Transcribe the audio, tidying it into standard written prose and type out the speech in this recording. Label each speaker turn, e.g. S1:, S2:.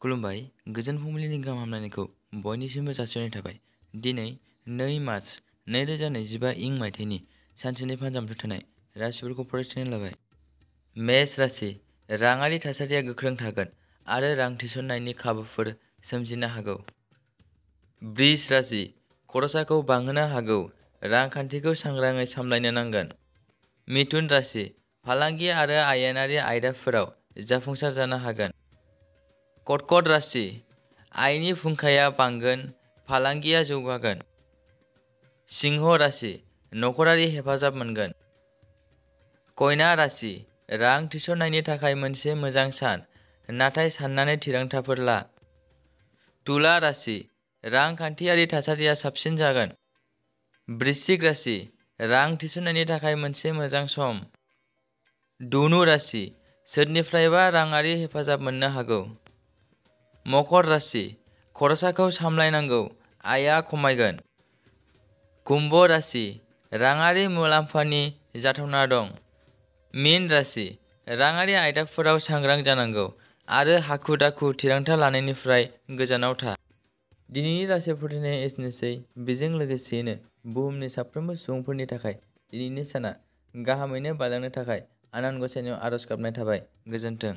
S1: खुलुमबाय। गोजोन फुंबिलिनि गाहाम हामलायनायखौ बयनिसिमबो जासिहरनाय थाबाय। दिनै 2 मार्च 2025 इं मायथाइनि सानसेनि फानजामुथि थानाय राशिफोरखौ फरायथिनानै लाबाय। मेष राशि, राङारि थासारिया गोख्रों थागोन आरो रां थिसननायनि खाबुफोर सोमजिनो हागौ। बृष राशि, खरसाखौ बांहोनो हागौ, रांखान्थिखौ सांग्राङै सामलायनो नांगोन। मिथुन राशि, फालांगि आरो आयेनारि आयदाफोराव जाफुंसार जानो हागोन। कर्कट राशि, आयनि फुंखाया बांगोन, फालांगिया जौगागोन। सिंह राशि, नखरारि हेफाजाब मोनगोन। कन्या राशि, रां थिसननायनि थाखाय मोनसे मोजां सान, नाथाय साननानै थिरांथाफोर ला। तुला राशि, रांखान्थियारि थासारिया साबसिन जागोन। वृश्चिक राशि, रां थिसननायनि थाखाय मोनसे मोजां सम। धनु राशि, सोरनिफ्रायबा राङारि हेफाजाब मोननो हागौ। मकर राशि, खरसाखौ सामलायनांगौ, आयआ खमायगोन। कुम्भ राशि, राङारि मुलाम्फानि जाथावना दं। मीन राशि, राङारि आयदाफोराव सांग्रां जानांगौ आरो हाखु-दाखु थिरांथा लानायनिफ्राय गोजानाव था। दिनैनि राशि फोरमायनाया एसेनोसै। बेजों लोगोसेयैनो बुहुमनि साफ्रोमबो सुबुंफोरनि थाखाय दिनैनि साना गाहामैनो बारलांनो थाखाय आनान गसाइनाव आरज गाबनाय थाबाय। गोजोन्थों।